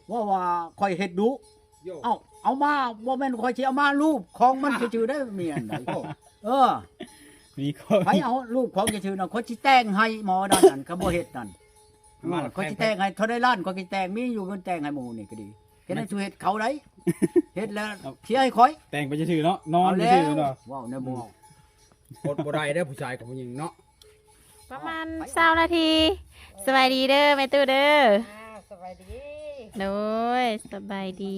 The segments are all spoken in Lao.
ເວົ້າວ່າຂ້ອຍເຮັດດຸ. ໂຢ ເອົ້າ ເອົາມາ ບໍ່ແມ່ນຂ້ອຍຊິເອົາມາ ຮູບຂອງມັນຊື່ໆ ໄດ້ເມຍນໃດ. ເອີ ມີຂໍ້ ໃຜເອົາຮູບຂອງຊື່ໆ ນະ ຂ້ອຍຊິແຕ່ງໃຫ້ໝໍນັ້ນ ຄັນບໍ່ເຮັດນັ້ນ. ມາແລ້ວ ຂ້ອຍຊິແຕ່ງໃຫ້ເທົ່າໃດລ້ານ ຂ້ອຍຊິແຕ່ງ ມີຢູ່ເງິນແຕ່ງໃຫ້ໝູ່ນີ້ກໍດີ. ແຄ່ນັ້ນ ມັນ ສູ່ເຮັດເຂົາໄດ້ ເຮັດແລ້ວເອົາ ເສຍໃຫ້ຂ້ອຍ. ແຕ່ງໄປຊື່ໆ ເນາະ ນອນ ເອົາແລ້ວ ຊື່ໆ ເນາະ. ເວົ້າແນວບໍ່ ອືມ ອົດບໍ່ໄດ້ເດີ້ ຜູ້ຊາຍກັບຜູ້ຍິງເນາະ. ປະມານຊາວນາທີ. ສະບາຍດີເດີ້ແມ່ຕູ້ເດີ້. ອ່າ ສະບາຍດີ. ໂດຍ ສະບາຍດີ.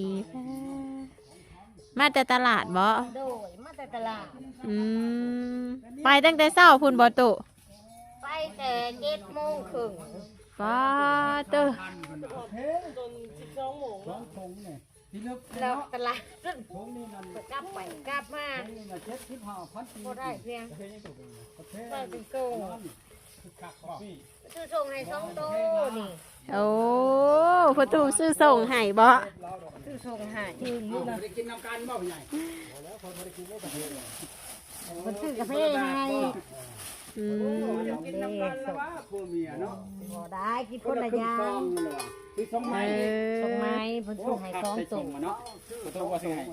ມາແຕ່ຕະຫຼາດບໍ? ໂດຍ ມາແຕ່ຕະຫຼາດ. ອືມ ໄປຕັ້ງແຕ່ເຊົ້າພຸ້ນບໍຕູ້? ໄປແຕ່ເຈັດໂມງເຄິ່ງ. ປາໂຕ. ຈົນສິບສອງໂມງເນາະ. ແລ້ວຕະຫຼາດ ໂຕນີ້ນັ້ນ ກໍກັບໄປກັບມາ ໂຕນີ້ນະ ເຈັດສິບຫ້າພັນກີບ ບໍ່ໄດ້ພຽງ ປະເທດ ໄປເປັນໂຕ ຄືຄັກບໍ່? ຊື້ສົ່ງໃຫ້ສອງໂຕນີ້. ໂອ້ ພໍ່ຕູ້ຊື້ສົ່ງໃຫ້ບໍ? ຊື້ສົ່ງໃຫ້. ເອົ້າ ບໍ່ໄດ້ກິນນຳກັນບໍ່ ຜູ້ໃຫຍ່? ບໍ່ແລ້ວ ຂ້ອຍບໍ່ໄດ້ກິນເດ້ ປະເທດ ເພິ່ນຊື້ກາເຟໃຫ້. ອືມ ກິນນຳກັນລະວ່າ ຜົວເມຍເນາະ. ບໍ່ໄດ້ ກິນຄົນລະຢ່າງ. ຊື້ສົ່ງໃໝ່ ເອີ ສົ່ງໃໝ່ ເພິ່ນຊື້ໃຫ້ສອງໂຕເນາະ. ໂຕວ່າຊື້ໃຫ້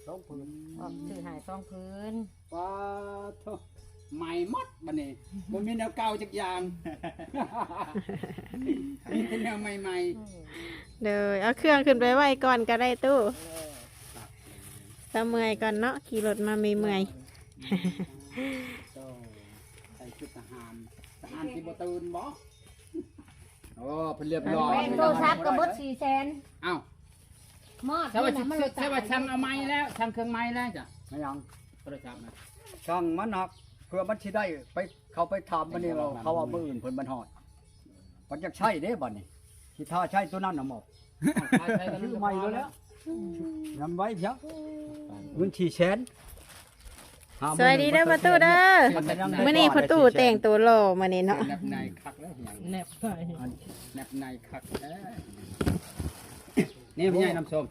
ສອງຜືນ ອອກຊື້ໃຫ້ສອງຜືນ. ປາໂທ ໃໝ່ໝົດບັດນີ້ ບໍ່ມີແນວເກົ່າຈັກຢ່າງ ມີແຕ່ແນວໃໝ່ໆ. ອືມ ໂດຍ ເອົາເຄື່ອງຂຶ້ນໄປໄວ້ກ່ອນກໍໄດ້ຕູ້. ເອີ ສາວເມື່ອຍກ່ອນເນາະ ຂີ່ລົດມາເມື່ອຍໆ. ໂອ້ ໃສ່ຊຸດທະຫານ ທະຫານຊິບໍ່ຕື່ນບໍ? ໂອ້ ເພິ່ນລຽບຮ້ອຍ. ໂທລະສັບກໍເບິດສີ່ແສນ. ອ້າວ ມອດ ແຕ່ວ່າ ແຕ່ວ່າສັ່ງເອົາໃໝ່ແລ້ວ ສັ່ງເຄື່ອງໃໝ່ແລ້ວຈ້ະ. ແມ່ນຫຍັງ? ໂທລະສັບນະ ສັ່ງມາໜັກ ເພື່ອມັນຊິໄດ້ໄປ ເຂົາໄປຖາມມັນນີ້ ເຂົາວ່າມື້ອື່ນເພິ່ນບັນຮອດ ບັດຢາກໃຊ້ເດ້ບັດນີ້ ຊິຖ້າໃຊ້ໂຕນັ້ນນະໝໍ. ຊື້ໃໝ່ໂລດແລ້ວ ນຳໄວ້ພຽງ ເງິນສີ່ແສນ. ສະບາຍດີເດີ້ພໍ່ຕູ້ເດີ້. ມື້ນີ້ພໍ່ຕູ້ແຕ່ງໂຕຫຼໍ່ມື້ນີ້ເນາະ. ແນບໃນຄັກແລ້ວ ແນບໃນ ແນບໃນຄັກແທ້. ນີ້ພໍ່ໃຫຍ່ນ້ຳສົ້ມ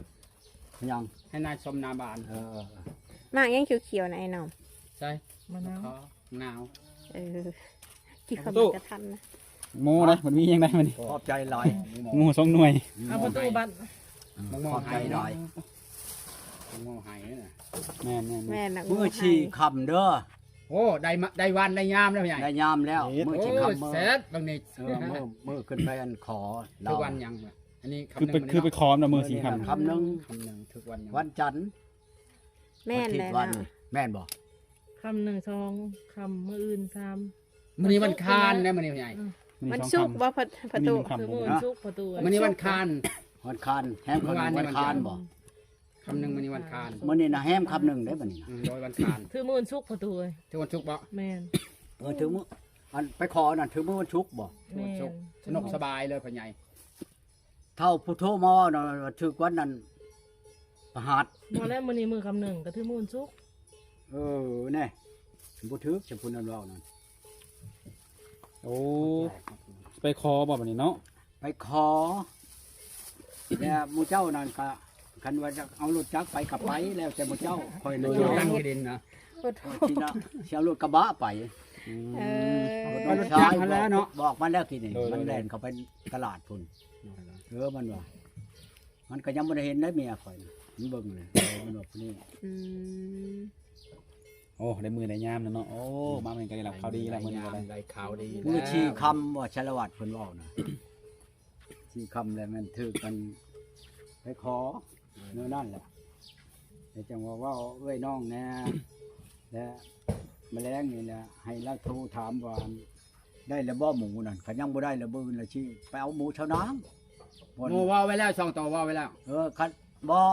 ຫຍັງ? ໃຫ້ນາຍຊົມໜ້າບ້ານ. ເອີ ໝາກຫຍັງຂຽວໆນະໄອ້ນ້ອງ? ໃສ່ ມະນາວ ໜາວ. ເອີ ກິນເຂົ້າໝາກກະທັນນະ. ໂມໄດ໋ ມັນມີຫຍັງໄດ໋ມື້ນີ້? ຂອບໃຈຫຼາຍ. ໂມສອງໜ່ວຍ. ເອົາປະຕູບັດ. ອືມ ຂອບໃຈຫຼາຍ. ແມ່ນໆໆ ມື້ສີ່ຄ່ຳເດີ້. ໂອ້ ໄດ້ມາ ໄດ້ວັນໄດ້ຍາມແລ້ວໃຫຍ່ ໄດ້ຍາມແລ້ວ. ມື້ສີ່ຄ່ຳ ມື້ ແຊບບາງນີ້. ເອີ ມື້ ມື້ຂຶ້ນໄປອັນຂໍລາວ ຄືວັນຫຍັງ? ອັນນີ້ຄ່ຳໜຶ່ງ ຄືໄປຂໍນຳມື້ສີ່ຄ່ຳ ຄ່ຳໜຶ່ງ ຄ່ຳໜຶ່ງ ຖືກວັນຫຍັງ? ວັນຈັນ. ແມ່ນແຫຼະເນາະ. ແມ່ນບໍ່? ຄ່ຳໜຶ່ງ ສອງຄ່ຳ ມື້ອື່ນສາມ. ມື້ນີ້ວັນຄານເດ້ ມື້ນີ້ໃຫຍ່. ອືມ ວັນສຸກບໍ່ ພໍ່ຕູ້? ມື້ນີ້ວັນຄານ ວັນຄານ ແຮມຄ່ຳໜຶ່ງວັນຄານບໍ່? ຄ່ຳໜຶ່ງ ມື້ນີ້ວັນຄານ. ມື້ນີ້ນະແຮມຄ່ຳໜຶ່ງເດ້ບັດນີ້ນະ. ອືມ ໂດຍວັນຄານ ຖືກມື້ວັນສຸກ ພໍ່ຕູ້ເອີຍ. ຖືກວັນສຸກບໍ່? ແມ່ນ. ເອີ ຖືກມື້ ອັນໄປຂໍນັ້ນຖືກມື້ວັນສຸກບໍ່? ແມ່ນ. ສະໜຸກສະບາຍເລີຍພໍ່ໃຫຍ່. ເຖົ້າຜູ້ໂທມາເວົ້ານະ ຖືກວັນນັ້ນປະຫັດ. ບໍ່ແລ້ວ ມື້ນີ້ມື້ຄ່ຳໜຶ່ງກໍຖືກມື້ວັນສຸກ. ເອີ ແນ່ ບໍ່ຖືກຊະຜູ້ນັ້ນເວົ້ານັ້ນ. ໂອ້ ໄປຂໍບໍ່ບັດນີ້ເນາະ? ໄປຂໍ ແລ້ວໝູ່ເຈົ້ານັ້ນກະ ຄັນວ່າຈະເອົາລົດຈັກໄປກໍໄປ ແລ້ວແຕ່ໝູ່ເຈົ້າ. ຂ້ອຍນະ ໂດຍ ຢູ່ຕ່າງດິນນະ ຂ້ອຍຊິນະ ຊິເອົາລົດກະບະໄປ. ອືມ ເອີ ລົດຊາຍ ຫັ້ນແຫຼະເນາະ ບອກມັນແລ້ວກີ້ນີ້. ໂດຍ ມັນແລ່ນເຂົ້າໄປຕະຫຼາດພຸ້ນ. ເອີ ມັນວ່າ ມັນກໍຍັງບໍ່ໄດ້ເຫັນໄດ໋ເມຍຂ້ອຍນະ ມັນເບິ່ງເລີຍ ມັນວ່າຜູ້ນີ້. ອືມ ໂອ້ ໄດ້ມື້ໄດ້ຍາມແລ້ວເນາະ. ໂອ້ ອືມ ມາມື້ນີ້ກໍໄດ້ຮັບຂ່າວດີແລ້ວ ໄດ້ມື້ນີ້ກໍໄດ້ ໄດ້ຂ່າວດີ. ມື້ສີ່ຄ່ຳວ່າ ສາລະວັດເພິ່ນເວົ້ານະ ສີ່ຄ່ຳແລ້ວແມ່ນຖືກກັນໄປຂໍ. ແນວນັ້ນແຫຼະ ແລ້ວຈັ່ງວ່າເວົ້າເອື້ອຍນ້ອງແດ່ ແລະ ມະແລງນີ້ແຫຼະ ໃຫ້ລາວໂທຖາມວ່າ ໄດ້ແລ້ວບໍ່ໝູນັ້ນ? ຄັນຍັງບໍ່ໄດ້ແລ້ວ ມື້ອື່ນລະຊິໄປເອົາໝູຊາວນາງ. ໝູເວົ້າໄວ້ແລ້ວ ສອງໂຕເວົ້າໄວ້ແລ້ວ. ເອີ ຄັນ ບໍ່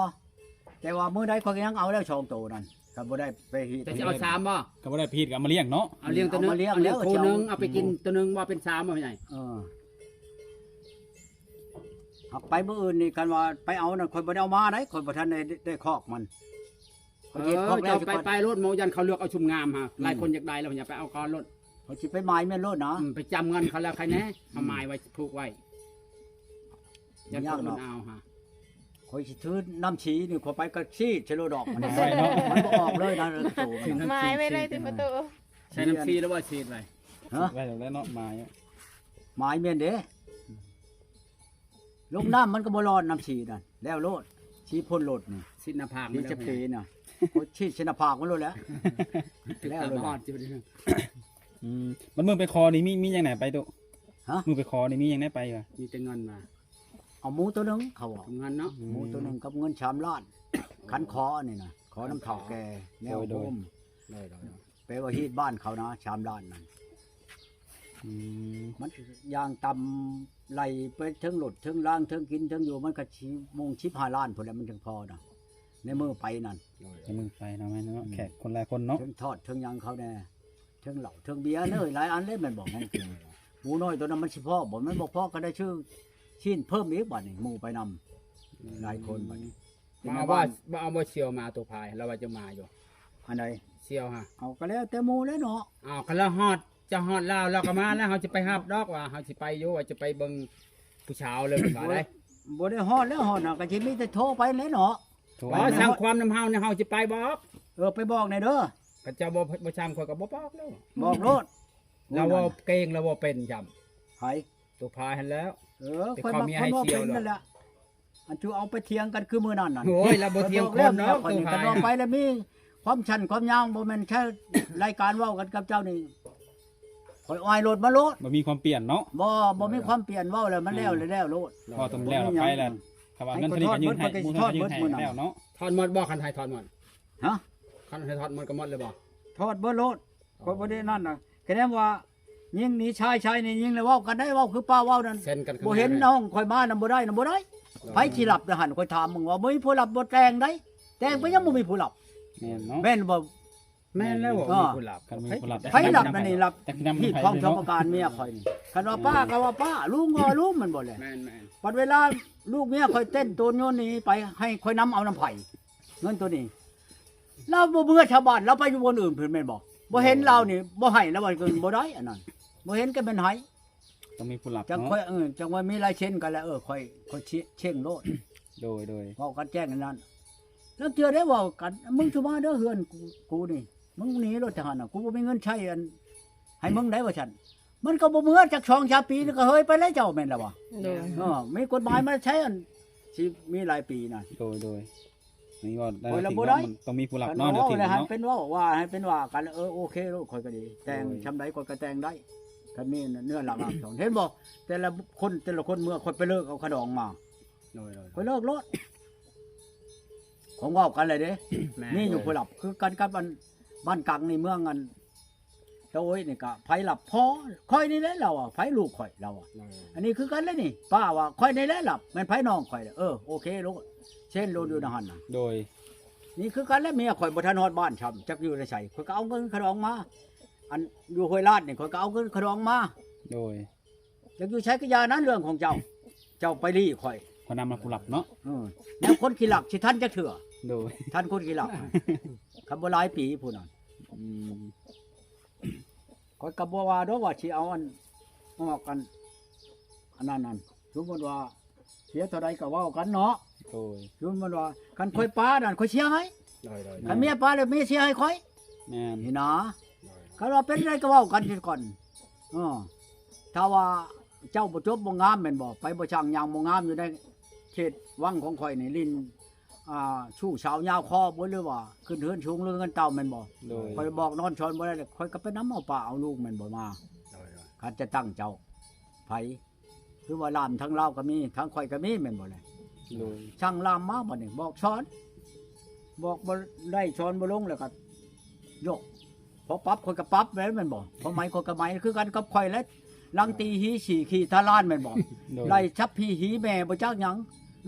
ແຕ່ວ່າມື້ໃດຂ້ອຍກໍຍັງເອົາແລ້ວ ສອງໂຕນັ້ນ ກໍບໍ່ໄດ້ໄປຮີດ. ຈະເອົາສາມບໍ່? ກໍບໍ່ໄດ້ໄປຮີດ ກໍເອົາມາລ້ຽງເນາະ. ເອົາລ້ຽງໂຕໜຶ່ງ ເອົາມາລ້ຽງ ເອົາລ້ຽງ ແລ້ວ ໂຕໜຶ່ງ ຈະເອົາ ເອົາໄປກິນໂຕໜຶ່ງ ວ່າເປັນສາມບໍ່ໃຫຍ່? ເອີ ຫາກໄປມື້ອື່ນນີ້ ຄັນວ່າໄປເອົານັ້ນ ຂ້ອຍບໍ່ໄດ້ເອົາມາໄດ໋ ຂ້ອຍບໍ່ທັນໄດ້ ໄດ້ຄອກມັນ. ເອີ ເຈົ້າໄປ ໄປໂລດ ໝໍຢ້ານເຂົາເລືອກເອົາຊຸມງາມຫາ. ອືມ ຫຼາຍຄົນຢາກໄດ້ແລ້ວ ຢ່າໄປເອົາເຂົາໂລດ. ເຂົາຊິໄປໝາຍແມ່ນໂລດນະ. ອືມ ໄປຈຳເງິນເຂົາແລ້ວໃຄແນ່. ເອົາໝາຍໄວ້ ຜູກໄວ້ ຢ້ານຄົນເອົາຫາ. ຂ້ອຍຊິຖືນ້ຳສີນີ້ ຂ້ອຍໄປກໍສີດໃສ່ໂລດດອກ. ມັນບໍ່ອອກເລີຍນະ. ໝາຍໄວ້ເລີຍຕິປະຕູ? ໃສ່ນ້ຳສີແລ້ວບໍ່ສີດໄວ້? ຮະ? ໄວ້ແລ້ວເນາະ ໝາຍ ໝາຍແມ່ນເດ້. ລົງນ້ຳມັນກໍບໍ່ລອດ ນ້ຳສີນັ້ນ ແລ້ວໂລດ ສີພົ່ນໂລດນີ້ ສີດໜ້າຜາກ ສີ ມັນ ສະເປນະ ໂອ້ຍ ສີດໃສ່ໜ້າຜາກມັນໂລດແຫຼະ ແລ້ວໂລດ ຮອດຢູ່ເດ້. ອືມ ມັນມື້ໄປຂໍນີ້ມີ ມີຫຍັງແດ່ໄປຕຸ? ຮະ? ມື້ໄປຂໍນີ້ມີຫຍັງແດ່ໄປວະ? ມີແຕ່ເງິນວ່າ ເອົາໝູໂຕໜຶ່ງ ເຂົາເອົາ ເງິນເນາະ ໝູໂຕໜຶ່ງກັບເງິນສາມລ້ານ ຄັນຂໍອັນນີ້ນະ ຂໍນຳເຖົ້າແກ່ແນວໂຮມ ໂດຍໆ ແປວ່າຮີດບ້ານເຂົານະ ສາມລ້ານນັ້ນ. ອືມ ມັນຍ່າງຕ່ຳໄຫຼໄປເທິງລົດເທິງລາງເທິງກິນເທິງຢູ່ ມັນກໍສິບໂມງ ສິບຫ້າລ້ານພຸ້ນແຫຼະ ມັນເຖິງພໍນະ ໃນມື້ໄປນັ້ນ ໃນມື້ໄປເນາະ ແມ່ນເນາະ ອືມ ແຂກຄົນຫຼາຍຄົນເນາະ ເທິງທອດເທິງຫຍັງເຂົາແດ່ ເທິງເຫຼົ້າເທິງເບຍເລີຍ ຫຼາຍອັນເລີຍແມ່ນບໍ່ ຂອງກິນ. ໝູນ້ອຍໂຕນັ້ນມັນຊິພໍບໍ່? ມັນບໍ່ພໍກໍໄດ້ຊື້ຊີ້ນເພີ່ມອີກບາດນີ້ ໝູໄປນຳ ອືມ ຫຼາຍຄົນບາດນີ້. ບໍ່ເອົາບໍ່ ບໍ່ເອົາບໍ່ສ່ຽວມາ ຕົວພາຍ ລາວວ່າຈະມາຢູ່ ອັນໃດ? ສ່ຽວຫະ ເອົາ ກໍແລ້ວແຕ່ໝູ່ແຫຼະເນາະ. ອ້າວ ຄັນລາວຮອດ ເຈົ້າຮອດລາວ ລາວກໍມາແລ້ວ ເຮົາຈະໄປຮັບດອກວ່າ ເຮົາຊິໄປຢູ່ ວ່າຈະໄປເບິ່ງຜູ້ສາວເລີຍ ວ່າໄດ໋. ບໍ່ໄດ້ຮອດແລ້ວ ຮອດນະ ກໍຊິມີແຕ່ໂທໄປແຫຼະເນາະ. ໂທ ບໍ່ ໄປນະ ສັ່ງຄວາມນຳເຮົານີ້ ເຮົາຊິໄປບອກ. ເອີ ໄປບອກແດ່ເດີ ຄັນເຈົ້າບໍ່ ບໍ່ສັ່ງ ຂ້ອຍກໍບໍ່ບອກແລ້ວ ບອກໂລດ ລາວເວົ້າເກັ່ງ ລາວເວົ້າເປັນຈ້ຳ ໃຜ? ຕົວພາຍຫັ້ນແຫຼ້ວ. ເອີ ຂ້ອຍມັກຄົນເວົ້າເປັນນັ້ນແຫຼະ ອັນຈຸເອົາໄປຖຽງກັນຄືມື້ນັ້ນນັ້ນ. ໂອ້ຍ ລາວບໍ່ຖຽງຄົນດອກ ຕົວພາຍ ຄັນວ່າໄປແລ້ວມີຄວາມສັ້ນຄວາມຍາວ ບໍ່ແມ່ນໃຊ້ລາຍການເວົ້າກັນກັບເຈົ້ານີ້ ຂ້ອຍອາຍໂລດມາໂລດ ບໍ່ມີຄວາມປ່ຽນເນາະ. ບໍ່ ບໍ່ມີຄວາມປ່ຽນ ເວົ້າແລ້ວມັນແລ້ວ ແລ້ວໂລດ ເວົ້າຕົງແລ້ວໄປແລ້ວ ຄັນວ່າເງິນເທົ່ານີ້ກໍຍື່ນໃຫ້ ໝູ່ເທົ່ານີ້ກໍຍື່ນໃຫ້ແລ້ວເນາະ. ຖອດໝົດບໍ່? ຄັນໃຫ້ຖອດໝົດ ຮະ? ຄັນໃຫ້ຖອດໝົດກໍໝົດເລີຍບໍ່? ຖອດເບິດໂລດ ຂ້ອຍບໍ່ໄດ້ນັ້ນນະ ຄະແນນວ່າ ຍິງໜີຊາຍ ຊາຍໜີຍິງ ແລ້ວເວົ້າກັນໄດ້ ເວົ້າຄືປ້າເວົ້ານັ້ນ ບໍ່ເຫັນນ້ອງຂ້ອຍມານຳບໍ່ໄດ້ນຳບໍ່ໄດ້. ໃຜຊິຮັບນະຫັ້ນ ຂ້ອຍຖາມມຶງວ່າ ບໍ່ມີຜູ້ຮັບບໍ່ແຕ່ງໄດ໋ ແຕ່ງໄປຍັງບໍ່ມີຜູ້ຮັບ ແມ່ນເນາະ ແມ່ນບໍ່? ແມ່ນແລ້ວ ບໍ່ມີຜູ້ຮັບ ຄັນມີຜູ້ຮັບ ໃຜຮັບນະນີ້ ຮັບຜິດຂອງສອງປະການເມຍຂ້ອຍນີ້ ຄັນວ່າປ້າກໍວ່າປ້າ ລຸງກໍວ່າລຸງ ແມ່ນບໍ່ແລະ? ແມ່ນໆ ບັດເວລາລູກເມຍຂ້ອຍເຕັ້ນໂຕນໂຍນໜີໄປ ໃຫ້ຂ້ອຍນຳເອົານຳໃຜ ເງິນໂຕນີ້ ລາວບໍ່ເມືອຊາວບ້ານ ລາວໄປຢູ່ບ່ອນອື່ນພຸ້ນແມ່ນບໍ່? ບໍ່ເຫັນລາວນີ້ ບໍ່ໃຫ້ລາວວ່າເງິນບໍ່ໄດ້ ອັນນັ້ນ ບໍ່ເຫັນກໍແມ່ນໃຫ້ ຕ້ອງມີຜູ້ຮັບ ຈັ່ງ ເນາະ ຂ້ອຍ ເອີ ຈັ່ງວ່າມີລາຍເຊັນກັນແລ້ວ ເອີ ຂ້ອຍ ຂ້ອຍເຊັງໂລດ ໂດຍໆ ເວົ້າກັນແຈ້ງອັນນັ້ນ. ລາງເທື່ອໄດ້ເວົ້າກັນ ມຶງຊິມາເດີເຮືອນກູ ກູນີ້ ມຶງໜີໂລດຈາກຫັ້ນນະ ກູບໍ່ມີເງິນໃຊ້ ອັນ ໃຫ້ມຶງໄດ້ວ່າຊັ້ນ ມັນກໍບໍ່ເມືອຈັກສອງສາມປີ ກໍເຮີຍໄປແລ້ວເຈົ້າ ແມ່ນລະວະ? ໂດຍ ເອີ ມີກົດໝາຍມາໃຊ້ ອັນ ຊິມີຫຼາຍປີນະ ໂດຍໆ ນີ້ເວົ້າໄດ້ ຂ້ອຍລະບໍ່ໄດ້ ຕ້ອງມີຜູ້ຮັບເນາະ ແລ້ວເປັນເວົ້າ ວ່າໃຫ້ເປັນວ່າກັນ ເອີ ໂອເຄໂລດ ຂ້ອຍກໍດີ ແຕ່ງ ໂດຍ ຊ່ຳໃດຂ້ອຍກໍແຕ່ງໄດ້ ຄັນມີເນື້ອຫຼັກອັກສອນ ເຫັນບໍ່? ແຕ່ລະຄົນ ແຕ່ລະຄົນ ເມື່ອຂ້ອຍໄປເລີກເອົາຂະດອງມາ ໂດຍໆ ຂ້ອຍເລີກໂລດ ຂອງເວົ້າກັນແຫຼະເດ້ ແມ່ນ ມີຢູ່ຜູ້ຮັບ ຄືກັນກັບອັນ ບ້ານກັງໃນເມືອງອັນ ຕາໂອ້ຍນີ້ກະ ໃຜຮັບ? ພໍ່ ຂ້ອຍນີ້ແຫຼະ ລາວວ່າ ໃຜ? ລູກຂ້ອຍ ລາວວ່າ ເອີ ອັນນີ້ຄືກັນແຫຼະນີ້ ປ້າວ່າ ຂ້ອຍນີ້ແຫຼະຮັບ ແມ່ນໃຜ? ນ້ອງຂ້ອຍແຫຼະ ເອີ ໂອເຄໂລດ ເຊັນໂລດຢູ່ໃນຫັ້ນນະ ໂດຍ ນີ້ຄືກັນແຫຼະ ເມຍຂ້ອຍບໍ່ທັນຮອດບ້ານຊ້ຳ ຈັກຢູ່ໃນໃສ ຂ້ອຍກໍເອົາເງິນຂະດອງມາ ອັນຢູ່ຫ້ວຍລາດນີ້ ຂ້ອຍກໍເອົາເງິນຂະດອງມາ ໂດຍ ຢາກຢູ່ໃສກໍຢ່ານັ້ນ ເລື່ອງຂອງເຈົ້າ ເຈົ້າໄປລີ້ຂ້ອຍ ຂ້ອຍນຳມາຜູ້ຮັບເນາະ ເອີ ແນວຄົນຂີ້ລັກຊິທັນຈັກເທື່ອ ໂດຍ ທັນຄົນຂີ້ລັກ ຄັນບໍ່ຫຼາຍປີພຸ້ນນະ ອືມ ຂ້ອຍກໍບໍ່ວ່າດອກວ່າຊິເອົາອັນ ອອກອັນ ອັນນັ້ນນັ້ນ ສົມມຸດວ່າເສຍເທົ່າໃດກໍເວົ້າກັນເນາະ ໂດຍ ສົມມຸດວ່າຄັນຂ້ອຍປານັ້ນ ຂ້ອຍເສຍໃຫ້ ໂດຍໆ ຄັນເມຍປາແລ້ວ ເມຍເສຍໃຫ້ຂ້ອຍ ແມ່ນ ນີ້ນະ ໂດຍ ຄັນວ່າເປັນໃດກໍເວົ້າກັນກ່ອນ ເອີ ຖ້າວ່າເຈົ້າບໍ່ຈົບບໍ່ງາມແມ່ນບໍ່? ໄປບໍ່ຊ່າງຍ່າງບໍ່ງາມຢູ່ໃນເຂດວັງຂອງຂ້ອຍນີ້ ຫຼິ້ນ ອ່າ ຊູ້ສາວຍາວຄໍບໍ່ ຫຼືວ່າຂຶ້ນເຮືອນສູງ ຫຼືເຮືອນເຕົ່າແມ່ນບໍ່? ໂດຍ ຂ້ອຍບອກນອນຊອນບໍ່ໄດ້ ຂ້ອຍກໍໄປນຳເອົາປ້າເອົາລຸງແມ່ນບໍ່ມາ? ໂດຍໆ ຄັນຈະຕັ້ງເຈົ້າ ໃຜ? ຄືວ່າຫຼານທາງລາວກໍມີ ທາງຂ້ອຍກໍມີແມ່ນບໍ່ແລະ? ໂດຍ ຊ່າງລາມມາບັດນີ້ ບອກສອນ ບອກບໍ່ໄດ້ ສອນບໍ່ລົງ ແລ້ວກໍຍົກ ພໍປັບຂ້ອຍກໍປັບແລ້ວແມ່ນບໍ່? ພໍໄໝຂ້ອຍກໍໄໝ ຄືກັນກັບຂ້ອຍແຫຼະ ຫຼັງຕີຫີຂີ້ຂີ້ທະລານແມ່ນບໍ່? ໂດຍ ໄລ່ສັບຜີຫີແມ່ບໍ່ຈັກຫຍັງ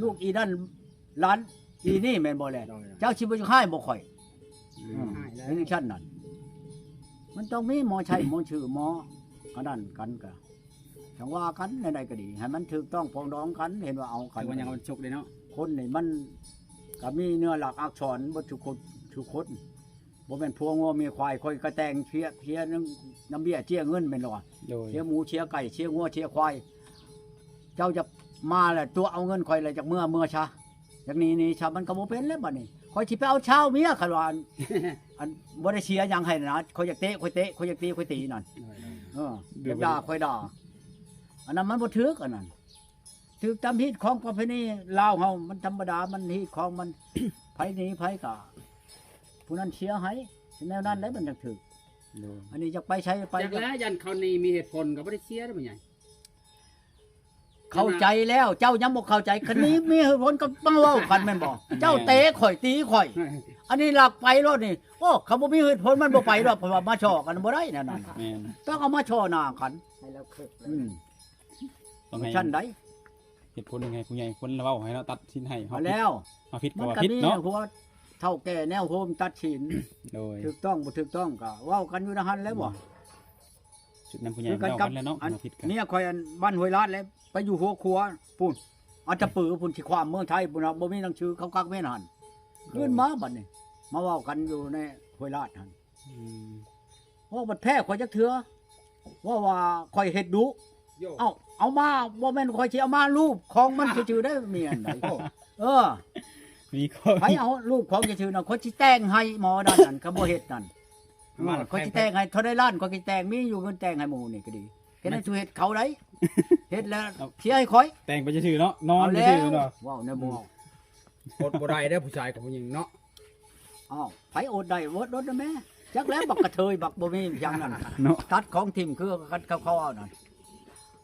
ລູກອີນັ້ນ ຫຼານອີນີ້ແມ່ນບໍ່ແລະ? ໂດຍ ເຈົ້າຊິບໍ່ຢາກຮ້າຍບໍ່ຂ້ອຍ? ອືມ ເປັນຈັ່ງຊັ້ນນັ້ນ ມັນຕ້ອງມີໝໍໃຊ້ໝໍຊື່ ໝໍອັນນັ້ນກັນກະ ຈັ່ງວ່າກັນ ແນວໃດກໍດີ ໃຫ້ມັນຖືກຕ້ອງປອງດອງກັນ ເຫັນວ່າເອົາກັນ ຖືກວ່າຍັງມັນສຸກເດ້ເນາະ ຄົນນີ້ມັນກໍມີເນື້ອຫຼັກອັກສອນເບິດທຸກຄົນ ທຸກຄົນ ບໍ່ແມ່ນຜົວງົວເມຍຄວາຍ ຂ້ອຍກໍແຕ່ງເພຍ ເພຍນຳ ນຳເບ້ຍເຈ້ຍເງິນແມ່ນບໍ່? ໂດຍ ເຊຍໝູເຊຍໄກ່ ເຊຍງົວເຊຍຄວາຍ ເຈົ້າຢາກມາແລ້ວຕົວະເອົາເງິນຂ້ອຍແລ້ວ ຢາກເມືອ ເມືອຊະ ຢາກໜີ ໜີຊະ ມັນກໍບໍ່ເປັນແລ້ວບັດນີ້ ຂ້ອຍຊິໄປເອົາຊາວເມຍ ຄັນວ່າ ອັນ ບໍ່ໄດ້ເສຍຫຍັງໃຫ້ນະ ຂ້ອຍຢາກເຕະ ຂ້ອຍເຕະ ຂ້ອຍຢາກຕີ ຂ້ອຍຕີນັ້ນ ໂດຍ ເອີ ຢາກດ່າ ຂ້ອຍດ່າ ອັນນັ້ນມັນບໍ່ຖືກ ອັນນັ້ນ ຖືກຕາມຮີດຄອງປະເພນີລາວເຮົາ ມັນທຳມະດາ ມັນຮີດຄອງມັນ ໃຜໜີໃຜກະຜູ້ນັ້ນເສຍໃຫ້ ແນວນັ້ນແຫຼະມັນຈັ່ງຖືກ. ໂດຍ ອັນນີ້ຢາກໄປໃສໄປ ຈັກແລ້ວ ຢ້ານເຂົາໜີມີເຫດຜົນກໍບໍ່ໄດ້ເສຍເດ້ພໍ່ໃຫຍ່. ເຂົ້າໃຈແລ້ວ ເຈົ້າຍັງບໍ່ເຂົ້າໃຈ ຄັນນີ້ມີເຫດຜົນກໍມາເວົ້າກັນແມ່ນບໍ່? ເຈົ້າເຕະຂ້ອຍຕີຂ້ອຍ ອັນນີ້ລັກໄປໂລດນີ້. ໂອ້ ຄັນບໍ່ມີເຫດຜົນມັນບໍ່ໄປດອກ ເພາະວ່າມາສໍ້ກັນບໍ່ໄດ້ແນວນັ້ນ ແມ່ນ ຕ້ອງເອົາມາສໍ້ໜ້າກັນ ໃຫ້ລາວເຄີບເລີຍ. ອືມ ຕ້ອງໃຫ້ຊັ້ນໃດ ເຫດຜົນຍັງໃຫ້ຜູ້ໃຫຍ່ຄົນລະເວົ້າໃຫ້ເນາະ ຕັດສິນໃຫ້ເຮົາ ແລ້ວ ເຮົາຜິດກໍວ່າຜິດເນາະ ມັນກໍມີຫົວເຖົ້າແກ່ແນວໂຮມຕັດສິນ ໂດຍ ຖືກຕ້ອງບໍ່ຖືກຕ້ອງກໍເວົ້າກັນຢູ່ໃນຫັ້ນແຫຼະບໍ່? ສຸດນຳຜູ້ໃຫຄືກັນກັບ ເວົ້າກັນແລ້ວເນາະ ອັນ ເຮົາຜິດກັນ ເມຍຂ້ອຍອັນບ້ານຫ້ວຍລາດແຫຼະ ໄປຢູ່ຫົວຂົວພຸ້ນ ອັດຕະປືພຸ້ນ ຊິຂ້າມເມືອງໄທພຸ້ນນະ ບໍ່ມີໜັງສືເຂົາກັກເວນຫັ້ນ ຄືນມາບັດນີ້ ມາເວົ້າກັນຢູ່ໃນຫ້ວຍລາດຫັ້ນ. ອືມ ເວົ້າບັດແພ້ຂ້ອຍຈັກເທື່ອ ເວົ້າວ່າຂ້ອຍເຮັດດຸ. ໂຢ ເອົ້າ ເອົາມາ ບໍ່ແມ່ນຂ້ອຍຊິເອົາມາຮູບຂອງມັນຊື່ໆ ໄດ້ ມີອັນໃດ. ໂອ້ ເອີ ມີຂໍ້ ໃຜເອົາຮູບຂອງຊື່ໆ ນັ້ນ ຂ້ອຍຊິແຕ່ງໃຫ້ໝໍນັ້ນ ຄັນບໍ່ເຮັດນັ້ນ ເອີ ຂ້ອຍຊິແຕ່ງໃຫ້ເທົ່າໃດລ້ານ ຂ້ອຍຊິແຕ່ງ ມີຢູ່ເງິນແຕ່ງໃຫ້ໝູ່ນີ້ກໍດີ. ເຮັດໃຫ້ ມັນ ສູ່ເຮັດເຂົາໄດ໋ ເຮັດແລ້ວເສຍໃຫ້ຂ້ອຍ ແຕ່ງໄປຊື່ໆ ເນາະ ນອນຊື່ໆ ເນາະ ເວົ້າແນວບໍ່ອອກ. ອືມ ອົດບໍ່ໄດ້ເດີຜູ້ຊາຍກັບຜູ້ຍິງເນາະ. ອ້າວ ໃຜອົດໄດ້ ອົດ ອົດນະແມ່. ຈັກແລ້ວບັກກະເທີຍ ບັກບໍ່ມີຫຍັງນັ້ນເນາະ ຕັດຂອງຖິ້ມຄືກັນເຂົາເວົ້ານັ້ນ.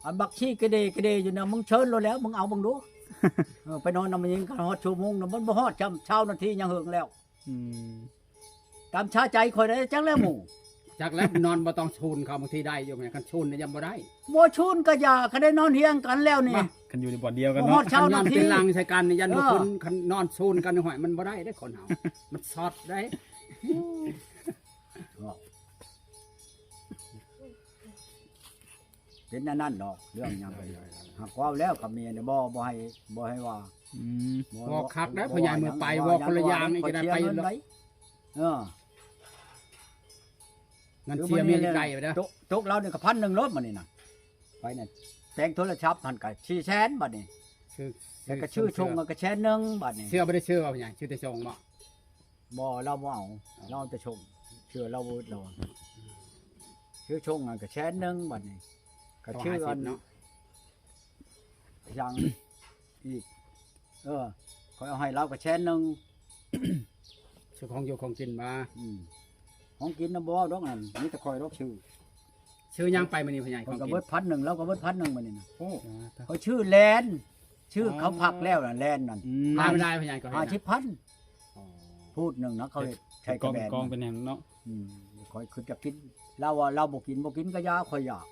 ອັນບັກຊີ້ກະເດກະເດຢູ່ນະ ມຶງເຊີນໂລດແລ້ວ ມຶງເອົາເບິ່ງດູ. ເອີ ໄປນອນນຳແມ່ຍິງ ຄັນຮອດຊົ່ວໂມງນະ ມັນບໍ່ຮອດຊ້ຳ ຊາວນາທີຍັງເຫິງແລ້ວ. ອືມ ຕາມຊາໃຈຂ້ອຍໄດ໋ ຈັກແລ້ວໝູ່. ຈັກແລ້ວ ນອນບໍ່ຕ້ອງຊູນເຂົາ ບາງທີໄດ້ຢູ່ ຄັນຊູນນະຍັງບໍ່ໄດ້. ບໍ່ຊູນກະຢ່າ ຄັນໄດ້ນອນຮຽງກັນແລ້ວນີ້ ຄັນຢູ່ໃນບ່ອນດຽວກັນເນາະ ບໍ່ຮອດຊາວນາທີ ຄັນນອນເປັນຫຼັງໃສ່ກັນນີ້ ຢ້ານ ເອີ ບໍ່ຄົນ ຄັນນອນຊູນກັນ ຫ້ວຍ ມັນບໍ່ໄດ້ເດ້ ຄົນເຮົາ ມັນຊອດໄດ້. ເປັນອັນນັ້ນດອກ ເລື່ອງຫຍັງກໍດີ ຫາກເວົ້າແລ້ວກັບເມຍນີ້ ບໍ່ ບໍ່ໃຫ້ ບໍ່ໃຫ້ວ່າ. ອືມ ບໍ່ ບໍ່ຄັກໄດ໋ ບໍ່ ພໍ່ໃຫຍ່ ມື້ໄປ ບໍ່ ເວົ້າຄົນລະຢ່າງ ອີກກໍໄດ້ໄປ. ເອີ ເງິນເສຍເມຍນີ້ໄດ້ເດີ ຕົກ ຕົກລາວນີ້ກໍພັນໜຶ່ງໂລດ ມື້ນີ້ນະ ໄປນັ້ນ ແປງໂທລະສັບຫັ້ນກໍສີ່ແສນ ບາດນີ້ ແລ້ວກໍຊື້ຊົງກໍແສນໜຶ່ງ ບາດນີ້. ເຊື່ອບໍ່ໄດ້ຊື້ວ່າ ພໍ່ໃຫຍ່ ຊື້ແຕ່ຊົງບໍ? ບໍ່ ລາວບໍ່ເອົາ ລາວເອົາແຕ່ຊົງ ເຊື່ອລາວບໍ່ເບິດລາວ ຊື້ຊົງຫັ້ນກໍແສນໜຶ່ງ ບາດນີ້ ກໍຊື້ອັນ ເຂົາຫາສິບເນາະ ຫຍັງອີກ ເອີ ຂ້ອຍເອົາໃຫ້ລາວກໍແສນໜຶ່ງ ຊື້ຂອງຢູ່ຂອງກິນມາ. ອືມ ຂອງກິນນະບໍ່ເວົ້າດອກ ນັ້ນມີແຕ່ຂ້ອຍດອກຊື້. ຊື້ຫຍັງໄປມື້ນີ້ ພໍ່ໃຫຍ່? ຂ້ອຍກໍເບິດພັນໜຶ່ງ ລາວກໍເບິດພັນໜຶ່ງມື້ນີ້ນະ. ໂອ້ ຂ້ອຍຊື້ແລນ ຊື້ເຂົ້າຜັກແລ້ວນະ ແລນນັ້ນ. ອືມ ຫຼາຍບໍ່ຫຼາຍ ພໍ່ໃຫຍ່? ກໍຫ້າສິບພັນ. ອໍ ພູດໜຶ່ງນະ ເຂົາເຮັດໃສ່ກະແບນ ເປັນກອງເປັນຫຍັງເນາະ. ອືມ ຂ້ອຍຄືຈະກິນ ລາວວ່າລາວບໍ່ກິນ ບໍ່ກິນກໍຢ່າ ຂ້ອຍຢາກ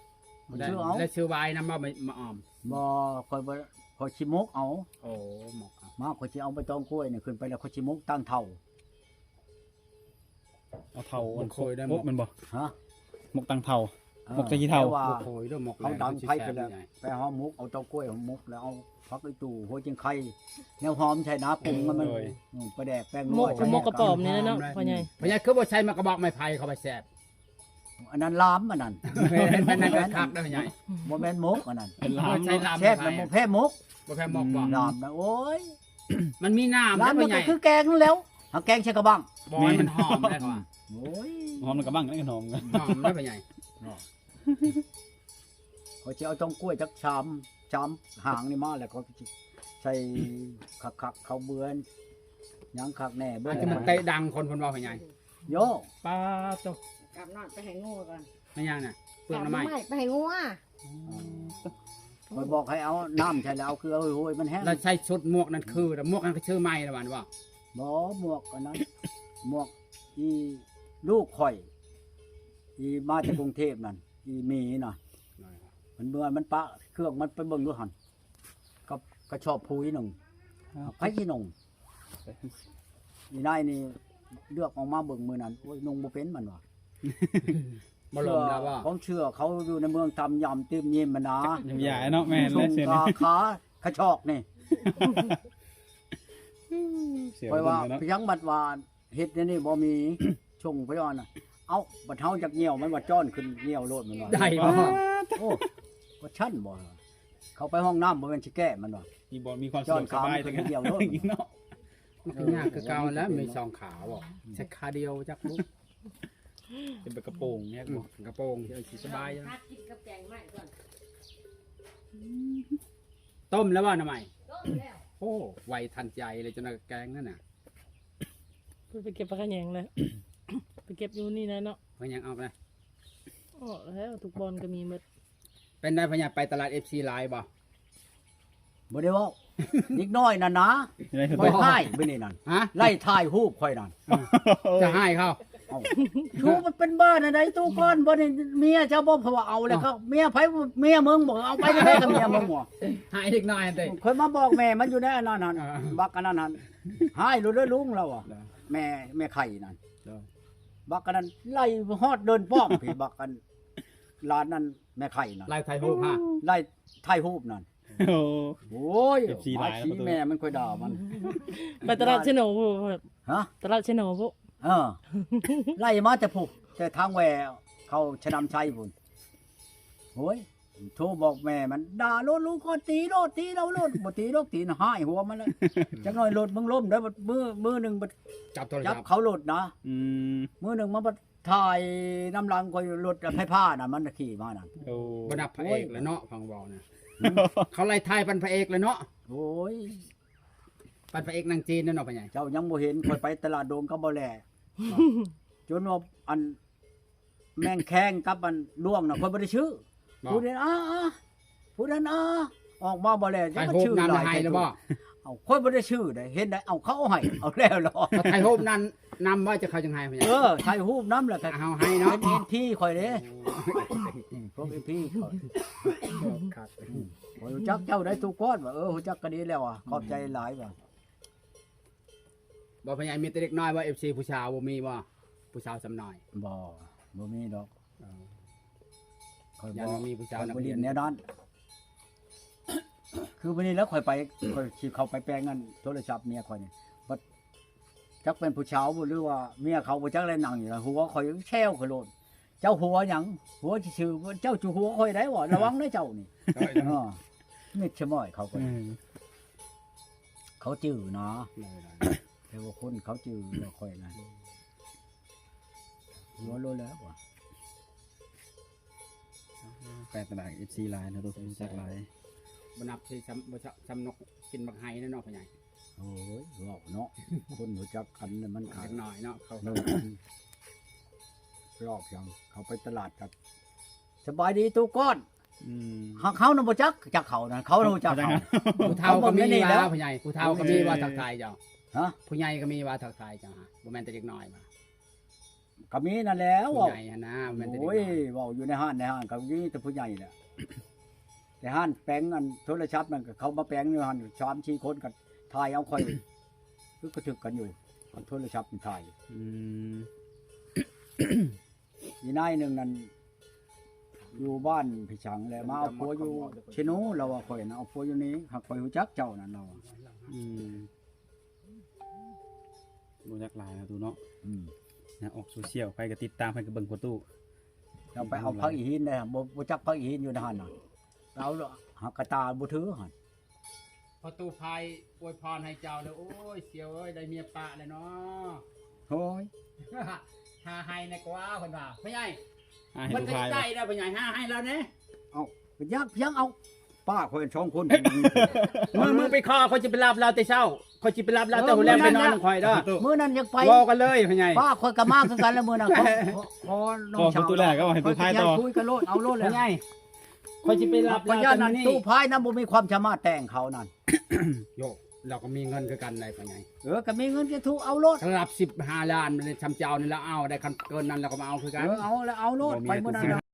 ມັນຊື້ເອົາ. ແລ້ວຊື້ວາຍນຳບໍ່ ມາອອມ? ບໍ່ ຂ້ອຍບໍ່ ຂ້ອຍຊິໝົກເອົາ. ໂອ້ ໝົກເອົາ ມາ ຂ້ອຍຊິເອົາໃບຕອງກ້ວຍນີ້ຂຶ້ນໄປ ແລ້ວຂ້ອຍຊິໝົກຕັ້ງເຖົ້າ. ເອົາເຖົ້າອັນ ບໍ່ເຄີຍໄດ້ ກົກ ໝົກ ແມ່ນບໍ່? ຮະ? ໝົກຕັ້ງເຖົ້າ. ເອີ ໝົກໃສ່ຂີ້ເຖົ້າ ບໍ່ເຄີຍເດີໝົກ. ເຂົາດັງໄຟໄປແລ້ວ ໄປຫາໝົກ ເອົາເຕົ້າກ້ວຍໝົກ ແລ້ວເອົາຜັກອີ່ຕູ່ ຫົວຈິງໄຄ ແນວຫອມໃສ່ນະ ປຸງໃຫ້ມັນ. ໂດຍ ອືມ ປາແດກ ແປ້ງນົວ ໝົກກະປອມນີ້ແຫຼະເນາະ ພໍ່ໃຫຍ່. ພໍ່ໃຫຍ່ຄືບໍ່ໃສ່ໝາກກະບອກໄມ້ໄຜ່ເຂົ້າໄປແຊບ? ອັນນັ້ນລາມ ອັນນັ້ນ ແມ່ນ ອັນນັ້ນກໍຄັກເດີ ພໍ່ໃຫຍ່. ບໍ່ແມ່ນໝົກ ອັນນັ້ນເປັນລາມ ແຊບນະ ບໍ່ແພ້ໝົກ. ບໍ່ແພ້ໝົກບໍ? ອືມ ລາມນະ ໂອ້ຍ ມັນມີນ້ຳ ລາມມັນກໍຄືແກງນັ້ນແຫຼ້ວ ຫາແກງໃສ່ກະບັ້ງ ບໍ່ ໃຫ້ມັນຫອມໄດ້. ໂອ້ຍ ຫອມກະບັ້ງໄດ້ ຫອມ ຫອມໄດ້ ພໍ່ໃຫຍ່. ຂ້ອຍຊິເອົາຕອງກ້ວຍຈັກສາມ ສາມຫາງນີ້ມາ ແລ້ວຂ້ອຍຊິໃສ່ຄັກໆ ເຂົ້າເບືອນ ຫຍັງຄັກແນ່ເບິ່ງ. ມັນເຕະດັງຄົນເພິ່ນເວົ້າໃຫ້ໃຫຍ່. ໂຢ ປາໂຕ ກາບນ້ອຍໄປໃຫ້ງົວກ່ອນ. ແມ່ນຫຍັງນະ? ເປືອກໜໍ່ໄມ້ ກາບໜໍ່ໄມ້ໄປໃຫ້ງົວ. ຂ້ອຍບອກໃຫ້ເອົານ້ຳໃສ່ ແລ້ວເອົາເກືອໂຮຍໆ ມັນແຫ້ງ. ແລ້ວໃສ່ຊຸດໝວກນັ້ນຄື ໝວກນັ້ນກໍຊື້ໃໝ່ລະຫວານບໍ່? ບໍ່ ໝວກອັນນັ້ນ ໝວກອີລູກຂ້ອຍ ອີມາຈາກກຸງເທບນັ້ນ ອີໝີນະ. ມັນເມື່ອຍ ມັນປະເຄື່ອງມັນໄປເບິ່ງດູຫັ້ນ ກັບກະສອບປຸ໋ຍໜຶ່ງ ໃຜຊິນຸ່ງ? ອີນາຍນີ້ເລືອກອອກມາເບິ່ງມື້ນັ້ນ ໂອ້ຍ ນຸ່ງບໍ່ເປັນ ມັນວ່າ. ບໍ່ລົມແລ້ວບໍ່? ຂອງເຊື່ອເຂົາຢູ່ໃນເມືອງທຳ ຍາມຕື່ມຍິມຫັ້ນນາ ຍາມຢາຍເນາະ. ແມ່ນແລ້ວ ຂາ ຂາ ຂາຊອກນີ້ ຂ້ອຍວ່າ ເພາະຫຍັງບັດວ່າ ເຮັດແນວນີ້ບໍ່ມີ ຊົງພະຍອນນະ. ເອົ້າ ບັດເຮົາຢາກຍ່ຽວ ມັນວ່າຈ້ອນຂຶ້ນຍ່ຽວໂລດ ມັນວ່າ. ໄດ້ບໍ່? ໂອ້ ວ່າຊັ້ນບໍ່? ເຂົ້າໄປຫ້ອງນ້ຳບໍ່ແມ່ນຊິແກ້ ມັນວ່າ. ມີບ່ອນມີຄວາມສະດວກສະບາຍ ຈ້ອນຂາມັນຂຶ້ນຍ່ຽວໂລດ ເນາະ. ມັນກໍຍາກຄືເກົ່າແລ້ວ ມີສອງຂາບໍ່? ອືມ ໃສ່ຂາດຽວຈັກລູກ ເປັນແບບກະໂປງແນ່ບໍ່? ອືມ ກະໂປງ ຊິສະບາຍ. ຫາກິນກັບແກງໄມ້ກ່ອນ. ຕົ້ມແລ້ວບໍ່ໜໍ່ໄມ້? ຕົ້ມແລ້ວ. ໂອ້ ໄວທັນໃຈເລີຍ ຈົນວ່າແກງນັ້ນນະ. ເພິ່ນໄປເກັບຜັກຂະແຍງແລ້ວ ໄປເກັບຢູ່ນີ້ແຫຼະເນາະ. ຜັກຂະແຍງອອກນະ. ອອກແລ້ວ ທຸກບ່ອນກໍມີໝົດ. ເປັນໃດພໍ່ໃຫຍ່ ໄປຕະຫຼາດ ເອັຟຊີ ຫຼາຍບໍ່? ບໍ່ໄດ້ເວົ້າ ເດັກນ້ອຍນັ້ນນະ ຂ້ອຍຮ້າຍມື້ນີ້ນັ້ນ. ຮະ? ໄລ່ຖ່າຍຮູບຂ້ອຍນັ້ນ. ເອີ ຈະຮ້າຍເຂົາ. ເອົ້າ ຊູມັນເປັນບ້າແນວໃດຕູ້ກ່ອນ ບໍ່ໄດ້ເມຍເຈົ້າບໍ່? ເພາະວ່າເອົາແລ້ວ ເອົ້າ ກໍເມຍໃຜ ເມຍມຶງບໍ່? ເອົາໄປແນວໃດກໍເມຍມຶງບໍ່? ຮ້າຍເດັກນ້ອຍຫັ້ນເດ້. ຂ້ອຍມາບອກແມ່ມັນຢູ່ໃນອັນນັ້ນຫັ້ນ ອ່າ ບັກອັນນັ້ນຫັ້ນ ຮ້າຍໂລດເດີລຸງລາວອະ. ແມ່ ແມ່ໄຂ່ນັ້ນ ບັກອັນນັ້ນໄລ່ຮອດເດີ່ນປ້ອມພີ້ ບັກອັນຫຼານນັ້ນ ແມ່ໄຂ່ນັ້ນ ໄລ່ຖ່າຍຮູບຫາ ໄລ່ຖ່າຍຮູບນັ້ນ. ໂອ້ ໂອ້ຍ ເອັຟຊີ ມາ ຫຼາຍ ຊີ້ແມ່ມັນ ຂ້ອຍດ່າມັນ. ໄປຕະຫຼາດເຊໂນພຸ້ນ. ຮະ? ຕະຫຼາດເຊໂນພຸ້ນ. ເອີ ໄລ່ມາແຕ່ພຸ້ນ ແຕ່ທາງແວ່ເຂົ້າຊະນຳໄຊພຸ້ນ. ໂອ້ຍ ໂທບອກແມ່ມັນ ດ່າໂລດ ລູກກໍຕີໂລດ ຕີລາວໂລດ. ບໍ່ຕີດອກ ຕີນະ ຮ້າຍຫົວມັນແຫຼະ. ຈັກໜ້ອຍລົດມຶງລົ້ມເດີ ບັດມື້ ມື້ໜຶ່ງບັດຈັບໂທລະສັບ ຈັບເຂົາລົດນະ. ອືມ ມື້ໜຶ່ງມາບັດ ຖ່າຍນຳຫຼັງຂ້ອຍ ລົດໄຟຟ້ານະ ມັນຂີ່ມານະ. ໂອ້ ບໍ່ນັບພະເອກແລ້ວເນາະ ຟັງເວົ້ານະ. ເຂົາໄລ່ຖ່າຍປັນພະເອກແລ້ວເນາະ. ໂອ້ຍ ປັນພະເອກໜັງຈີນແລ້ວເນາະພໍ່ໃຫຍ່. ເຈົ້າຍັງບໍ່ເຫັນ ຂ້ອຍໄປຕະຫຼາດດົງກັບບໍ່ແລ ຈົນວ່າອັນ ແມງແຄງກັບອັນຫຼວງນະ ຂ້ອຍບໍ່ໄດ້ຊື້. ບໍ່ ຜູ້ນັ້ນ ອາ ອາ ຜູ້ນັ້ນ ອາ ອອກມາບໍ່ແລ້ວ ຈະມາຊື້ຫຼາຍແທ້. ເອົ້າ ຂ້ອຍບໍ່ໄດ້ຊື້ເດ້ ເຫັນໄດ ເອົາ ເຂົາເອົາໃຫ້ ເອົາແລ້ວເນາະ. ຖ່າຍຮູບນັ້ນນຳບໍ່ ຈະເຂົາຈັ່ງໃຫ້. ເອີ ຖ່າຍຮູບນຳແລ້ວກໍເອົາໃຫ້ເນາະ ເປັນເອັນພີຂ້ອຍເດ້ ພວກເອັນພີຂ້ອຍ. ຂ້ອຍຮູ້ຈັກເຈົ້າໄດ້ທຸກຄົນວ່າ ເອີ ຮູ້ຈັກກໍດີແລ້ວວ່າ ຂອບໃຈຫຼາຍວ່າ. ບໍ່ ພໍ່ໃຫຍ່ ມີແຕ່ເດັກນ້ອຍບໍ່ ເອັຟຊີ ຜູ້ສາວບໍ່ມີບໍ່? ຜູ້ສາວສ່ຳນ້ອຍ. ບໍ່ ບໍ່ມີດອກ. ເອີ ຂ້ອຍ ຢ້ານບໍ່ ບໍ່ມີຜູ້ສາວ ຂ້ອຍບໍ່ຫຼິ້ນແນວນັ້ນ. ຄືມື້ນີ້ແຫຼະຂ້ອຍໄປ ຂ້ອຍຊິເຂົ້າໄປແປງອັນໂທລະສັບເມຍຂ້ອຍນີ້ ບັດຈັກເປັນຜູ້ສາວບໍ່ ຫຼືວ່າເມຍເຂົາບໍ່ຈັກ ແລະນັ່ງຢູ່ ຫົວຂ້ອຍແຊວຂ້ອຍໂລດ. ເຈົ້າຫົວຫຍັງ? ຫົວຊື່ໆ ເຈົ້າຈະຫົວຂ້ອຍໄດ້ບໍ່? ລະວັງເດີເຈົ້ານີ້. ເອີ ມິດສະໝອຍເຂົາກໍ ເອີ ເຂົາຈື່ນະ. ແຕ່ວ່າຄົນເຂົາຈື່ແລ້ວ ຂ້ອຍນັ້ນ ຫົວໂລດແລ້ວວ່າ. ແປດຕະຫຼາດ ເອັຟຊີ ຫຼາຍເນາະ ຮູ້ຈັກຫຼາຍ. ບໍ່ນັບຊິຊ້ຳ ບໍ່ຊ້ຳນົກກິນໝາກໄຮແລ້ວເນາະ ພໍ່ໃຫຍ່. ໂອ້ຍ ເວົ້າເນາະ ຄົນຮູ້ຈັກກັນມັນກໍ ຈັກໜ້ອຍເນາະ ເຂົາ ເອີ ລອບຫຍັງ ເຂົາໄປຕະຫຼາດກັບ ສະບາຍດີຕູ້ກ້ອນ. ອືມ ຫາກເຮົານະບໍ່ຈັກ ຈັກເຂົານະ ເຂົານະຮູ້ຈັກເຮົາ. ຜູ້ເຖົ້າກໍມີວ່າ ພໍ່ໃຫຍ່ ຜູ້ເຖົ້າກໍມີວ່າທັກທາຍເຈົ້າ. ຮະ? ຜູ້ໃຫຍ່ກໍມີວ່າທັກທາຍເຈົ້າ ບໍ່ແມ່ນແຕ່ເດັກນ້ອຍວ່າ. ກໍມີນັ້ນແຫຼະ ຜູ້ໃຫຍ່ຫັ້ນນະ ແມ່ນແຕ່ເດັກນ້ອຍ. ໂອ້ຍ ເວົ້າຢູ່ໃນຮ້ານ ໃນຮ້ານກໍມີແຕ່ຜູ້ໃຫຍ່ແຫຼະ. ແຕ່ຮ້ານແປງອັນໂທລະສັບນັ້ນ ກໍເຂົາມາແປງຢູ່ຫັ້ນ ສາມສີ່ຄົນ ກໍຖ່າຍເອົາຂ້ອຍ ຄືກະຖືກກັນຢູ່ ເອົາໂທລະສັບມາຖ່າຍ. ອືມ ອີນາຍໜຶ່ງນັ້ນ ຢູ່ບ້ານພິສັງແຫຼະ ມາເອົາຜົວຢູ່ເຊໂນ ລາວວ່າ. ຂ້ອຍນະເອົາຜົວຢູ່ນີ້ ຫາກຂ້ອຍຮູ້ຈັກເຈົ້ານັ້ນ ລາວວ່າ. ອືມ ຮູ້ຈັກຫຼາຍນະຕູ້ເນາະ. ອືມ ນະ ອອກໂຊຊຽວ ໃຜກໍຕິດຕາມ ໃຜກໍເບິ່ງພໍ່ຕູ້. ເຈົ້າໄປເອົາຜັກອີຫີນໄດ້ ບໍ່ ບໍ່ຈັກຜັກອີຫີນຢູ່ໃນຫັ້ນນະ. ເອົາຫາກກະຕ່າບໍ່ຖືຫັ້ນ. ພໍ່ຕູ້ພາຍອວຍພອນໃຫ້ເຈົ້າເດີ. ໂອ້ຍ ສ່ຽວເອີຍ ໄດ້ເມຍປະແລ້ວເນາະ. ໂອ້ຍ ຫາໃຫ້ແດ່ກວ່າ ເພິ່ນວ່າ. ພໍ່ໃຫຍ່ ຫາໃຫ້ລູກຊາຍ ໄດ້ ພໍ່ໃຫຍ່ ຫາໃຫ້ລາວແດ່. ເອົ້າ ຢາກພຽງເອົາ ປ້າຂ້ອຍສອງຄົນ. ມື້ ມື້ໄປຂໍ ຂ້ອຍຊິໄປຮັບລາວແຕ່ເຊົ້າ ຂ້ອຍຊິໄປຮັບລາວແຕ່ຫົວແລງ ໄປນອນນຳຂ້ອຍເດີ. ມື້ນັ້ນຢາກໄປ ເວົ້າກັນເລີຍ ພໍ່ໃຫຍ່. ປ້າຂ້ອຍກໍມາຄືກັນແລ້ວມື້ນັ້ນ. ຂໍ ຂໍນ້ອງສາວ ຂໍຕູ້ແລກກໍໃຫ້ຕູ້ພາຍຕໍ່ ຄຸຍກັນໂລດ ເອົາໂລດແລ້ວ. ພໍ່ໃຫຍ່ ຂ້ອຍຊິໄປຮັບລາວແຕ່ມື້ນີ້. ຕູ້ພາຍນະບໍ່ມີຄວາມສາມາດແຕ່ງເຂົານັ້ນ. ໂຍ ລາວກໍມີເງິນຄືກັນໄດ໋ ພໍ່ໃຫຍ່. ເອີ ກໍມີເງິນກໍຖືກເອົາໂລດ. ລະດັບສິບຫ້າລ້ານ ຊຳເຈົ້ານີ້ລະເອົາໄດ້ ຄັນເກີນນັ້ນລາວກໍມາເອົາຄືກັນ. ເອີ ເອົາລະເອົາໂລດ ໄປມື້ນັ້ນ.